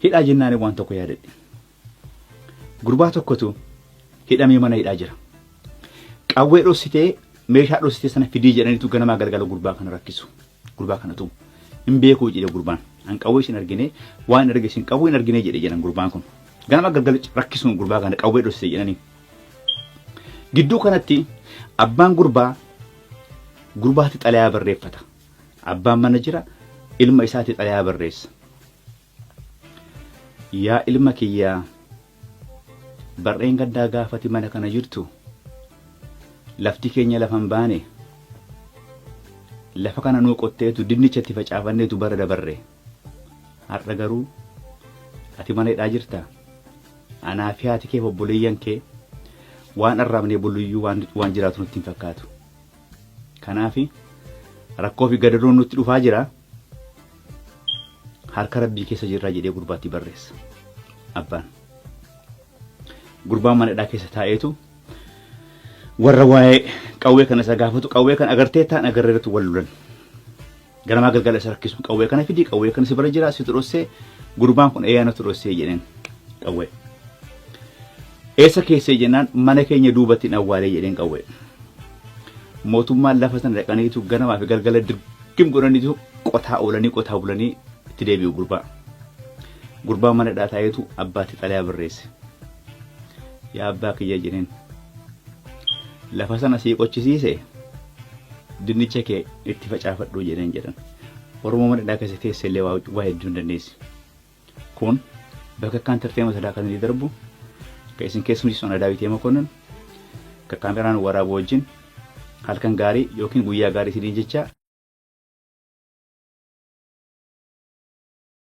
Hidhaa jennaan waan tokko yaadadhe. Gurbaa tokkotu hidhamee mana hidhaa jira. Qawwee dhossitee meeshaa dhossitee sana fidii jedhaniitu ganamaa galgala gurbaa kana rakkisu. Gurbaa kana tumu. Hin beekuu jedhe gurbaan. An qawwee isin argine waan arge isin qabu hin argine jedhe jedhan gurbaan kun. Ganama galgala rakkisuun gurbaa kana qawwee dhossite jedhanii. Gidduu kanatti abbaan gurbaa gurbaatti xalayaa barreeffata. Abbaan mana jira ilma isaatti xalayaa barreessa. Yaa ilma kiyyaa barreen gaddaa gaafati mana kana jirtu lafti keenya lafa hin baane lafa kana nuu qotteetu dinnicha itti facaafanneetu bara dabarre har'a garuu ati mana hidhaa jirta anaa fi haati kee obboleeyyan kee waan arraabnee bulluyyuu waan, waan jiraatu nutti hin fakkaatu kanaaf rakkoo fi gadadoon nutti dhufaa jira harka rabbii keessa jirraa jedhee gurbaatti barreessa abbaan. Gurbaan mana hidhaa keessa taa'eetu warra waa'ee qawwee kana isa gaafatu qawwee kana agartee ta'an agarreeratu wal lolan. Ganamaa galgala isa rakkisu qawwee kana fidi qawwee kana si bira jira situ dhossee gurbaan kun eeyaa natu dhossee jedheen qawwee. Eessa keessee jennaan mana keenya duubatti hin awwaalee jedheen qawwee. Mootummaan lafa sana dhaqaniitu ganamaa fi galgala dirgim godhaniitu qotaa oolanii qotaa bulanii itti deebi'u gurbaa. Gurbaan mana hidhaa taa'eetu abbaatti xalayaa barreesse. Yaa abbaa kiyya jedheen. Lafa sana sii qochisiise dinnicha kee itti facaafadhuu jedheen jedhan. Oromoo mana hidhaa keessa teesse illee waa hedduu hin dandeessi. Kun bakka akkaan tarteema sadaa kan inni darbu kan isin keessumsiisu ana Daawitee Makonnin kan kaameraan waraabuu wajjin halkan gaarii yookiin guyyaa gaarii isiniin jecha.